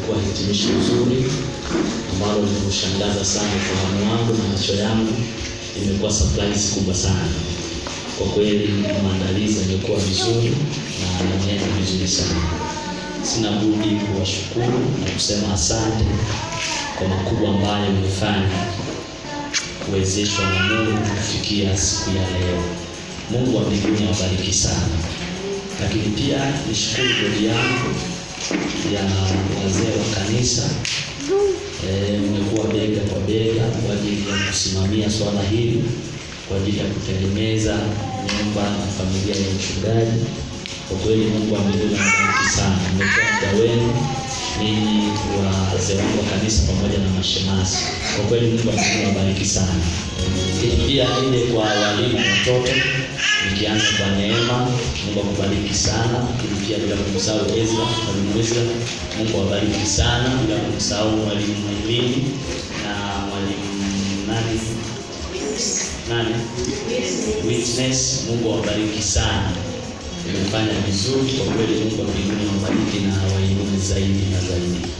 Imekuwa hitimisho zuri ambalo limeushangaza sana ufahamu wangu na macho yangu. Imekuwa surprise kubwa sana kwa kweli. Maandalizi yamekuwa vizuri na yameenda vizuri sana. Sina budi kuwashukuru na kusema asante kwa makubwa ambayo mmefanya kuwezeshwa na Mungu kufikia siku ya leo. Mungu wa mbinguni awabariki sana. Lakini pia nishukuru bodi yangu ya wazee wa kanisa, mmekuwa bega kwa bega kwa ajili ya kusimamia swala hili, kwa ajili ya kutegemeza nyumba na familia ya mchungaji. Kwa kweli Mungu wa mbinguni awabariki sana. Mmekuwa muda wenu ninyi wazee wangu wa kanisa pamoja na mashemasi. Kwa kweli Mungu wa mbinguni awabariki sana. Lakini pia ile kwa walimu watoto, nikianza kwa Neema, Mungu akubariki sana. Lakini pia bila kumsahau Ezra, mwalimu Ezra, Mungu awabariki sana. Bila kumsahau mwalimu Mailini na mwalimu nani nani Witness, Mungu awabariki sana. Umefanya vizuri kwa kweli. Mungu wa mbinguni awabariki na awainue zaidi na zaidi.